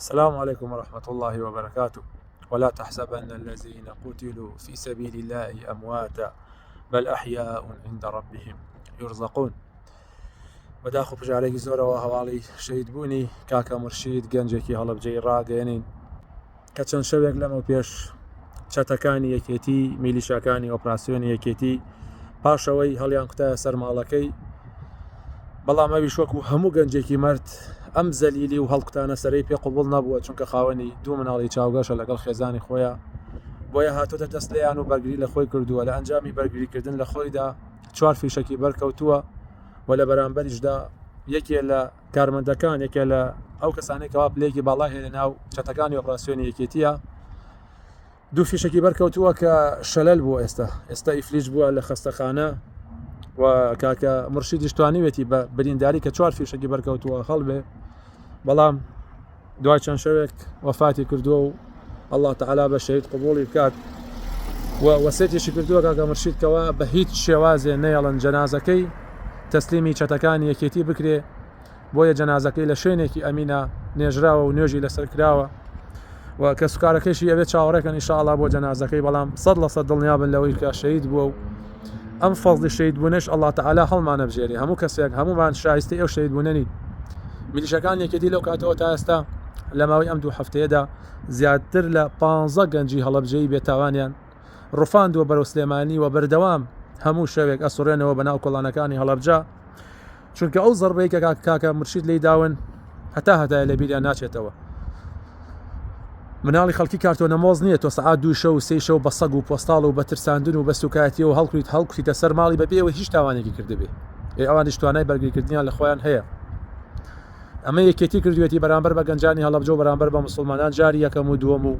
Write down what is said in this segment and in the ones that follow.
السلام علیکم ورحمة اللە وبرکاته ولا تحسبن الذين قتلوا في سبيل الله أمواتا بل أحياء عند ربهم يرزقون بەداخ و پژارێکی زۆرەوە هەواڵی شەهیدبوونی کاکە مورشید گەنجێکی هەڵەبجەی ڕاگەیەنین کە چەند شەوێک لەمەو پێش چەتەکانی یەکێتی میلیشاکانی ئۆپراسیۆنی یەکێتی پاشەوەی هەڵیان کوتایە سەر ماڵەکەی بەڵام ئەویش وەکو هەموو گەنجێکی مەرد ئەم زەلیلی و هەڵکوتانە سەرەی پێ قبوڵ نەبووە چونکە خاوەنی دوو مناڵی چاوگەشە لەگەڵ خێزانی خۆیان بۆیە هاتۆتە دەست لێیان و بەرگری لە خۆی کردووە لە ئەنجامی بەرگریکردن لە خۆیدا چوار فیشەکی بەرکەوتووە و لە بەرامبەریشدا یەکێ لە کارمەندەکان یەکێ لە ئەو کەسانەی کەوا پلەیەکی باڵای هەیە لە ناو چەتەکانی ئۆپراسیۆنی یەکێتیە دوو فیشەکی بەرکەوتووە کە شەلەل بووە ئێستا ئێستا ئیفلیج بووە لە خەستەخانە و کاکە مرشیدیش توانیوێتی بە برینداری کە چوار فیشەکی بەرکەوتووە هەڵبێ بەڵام دوای چەند شەوێک وەفاتی کردووە و الله تعالی بە شەهید قبوڵی بکات و وەسێتیشی کردووە کاکە مرشید کەوا بە هیچ شێوازێ نەیەڵن جەنازەکەی تەسلیمی چەتەکانی یەکێتی بکرێ بۆیە جەنازەکەی لە شوێنێکی ئەمینە نێژراوە و نوێژی لەسەر کراوە و کەسوکارەکەیشی ئەبێت چاوەڕێکەن ئینشاءاللە بۆ جەنازەکەی بەڵام 100% دڵنیابن لەوەی کە شەهید بووە و ئەم فەزلی شەهید بوونەش ئەڵڵا تەعالا هەڵمانەبژێرێ هەموو کەسێک هەموومان شایستەی ئەو شەهید بوونە نین میلیشەکان یەکێتی لەو کاتەوە تا ئێستا لە ماوەی ئەم دوو هەفتەیەدا زیاتر لە 15 گەنجی هەڵەبجەیی بێتاوانیان ڕفاندووە بەرەو سلێمانی و بەردەوام هەموو شەوێک ئەسوڕێنەوە بەناو کۆڵانەکانی هەڵەبجە چونکە ئەو زەڕبەی کە کاکە مرشید لی داون هەتا هەتایە لە بیریان ناچێتەوە مناڵی خەڵکی کارتۆنە مۆز نییە تۆ سەعات دوو شەو و سێ شەو بە سەگ و پۆستاڵ و بە ترساندن و بە سوکایەتیەوە هەڵکویت هەڵکوتیتە سەر ماڵی بەبێ ئەوەی هیچ تاوانێکی کردبێ ئێ ئەوانیش توانای بەرگریکردنیان لە خۆیان هەیە ئەمە یەکێتی کردوێتی بەرامبەر بە گەنجانی هەڵەبجە و بەرامبەر بە مسلمانان جاری یەکەم و دووەم و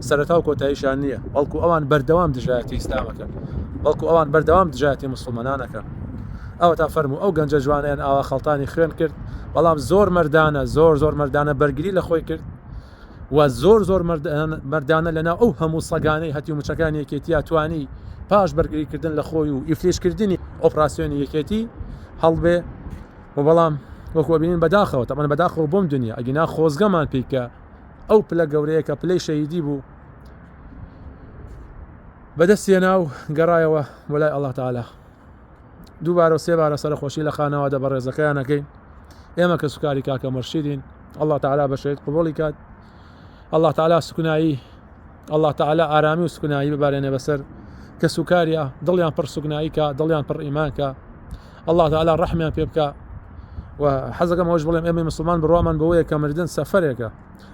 سەرەتا و کۆتاییشان نییە بەڵکو ئەوان بەردەوام دژایەتی ئیسلامەکەن بەڵکو ئەوان بەردەوام دژایەتی مسلمانانەکەن ئەوە تا فەرموو ئەو گەنجە جوانیان ئاوا خەڵتانی خوێن کرد بەڵام زۆر مەردانە زۆر زۆر مەردانە بەرگری لە خۆی کرد و زۆر زۆر مەردانە لەناو ئەو هەموو سەگانەی هەتیو مچەکانی یەکێتیا توانی پاش بەرگریکردن لە خۆی و ئیفلیجکردنی ئۆپراسیۆنی یەکێتی هەڵبێ و بەڵام وەکو ئەبینین بەداخەوە تەمان بەداخەوە بۆم دنیا ئەگینا خۆزگەمان پێی کە ئەو پلە گەورەیە کە پلەی شەهیدی بوو بەدەست هێنا و گەڕایەوە بۆ لای ئەڵڵا تەعالا دووبارە و سێبارە سەرەخۆشی لە خانەوادە بەڕێزەکەیان ئەکەین ئێمە کە سوکاری کاکە مەرشیدین ئەڵڵا تەعالا بە شەهید قبوڵی کات ئەڵڵا تەعالا سکنایی ئەڵڵا تەعالا ئارامی و سکنایی ببارێنێ بەسەر کەسوکاریا دڵیان پڕ سکنایی کە دڵیان پڕ ئیمان کە ئەڵڵا تەعالا ڕەحمیان پێ بکە و حەزەکەم ئەوەش بڵێم ئێمەی مسلمان بڕوامان بەوەیە کە مردن سەفەرێکە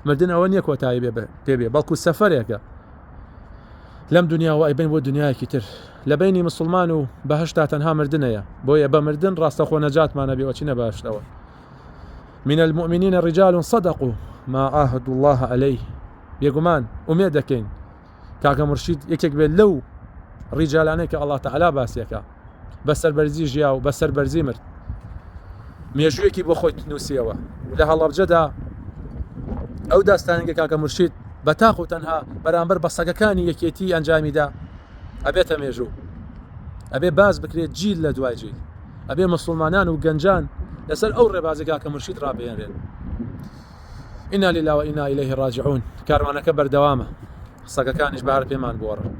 مردن ئەوە نییە کۆتایی بێ پێ بێ بەڵکو سەفەرێکە لەم دنیاوە ئەیبەین بۆ دنیایەکی تر لە بەینی مسلمان و بەهەشتا تەنها مردنەیە بۆیە بە مردن ڕاستەخۆ نەجاتمانە بێ ئەچینە بەهەشتەوە من المؤمنین رجال صدقوا ما عاهدوا الله عليه بێگومان ئومێد دەکەین کاکە مرشید یەکێک بێت لەو ڕیجالانەی کە ئەڵڵا تەعالا باسیەکە بە سەربەرزی ژیا و بە سەربەرزی مرد مێژوویەکی بۆ خۆی نووسیەوە لە هەڵەبجەدا ئەو داستانەی کە کاکە مرشید بە تاق و تەنها بەرامبەر بە سەگەکانی یەکێتی ئەنجامیدا ئەبێتە مێژوو ئەبێ باز بکرێت جیل لە دوای جیل ئەبێ مسلمانان و گەنجان لەسەر ئەو ڕێبازی کاکە مرشید ڕابێنرێن إنا لله وإنا إليه راجعون کاروانەکە بەردەوامە سەگەکانیش بەهار پێمان بۆڕن.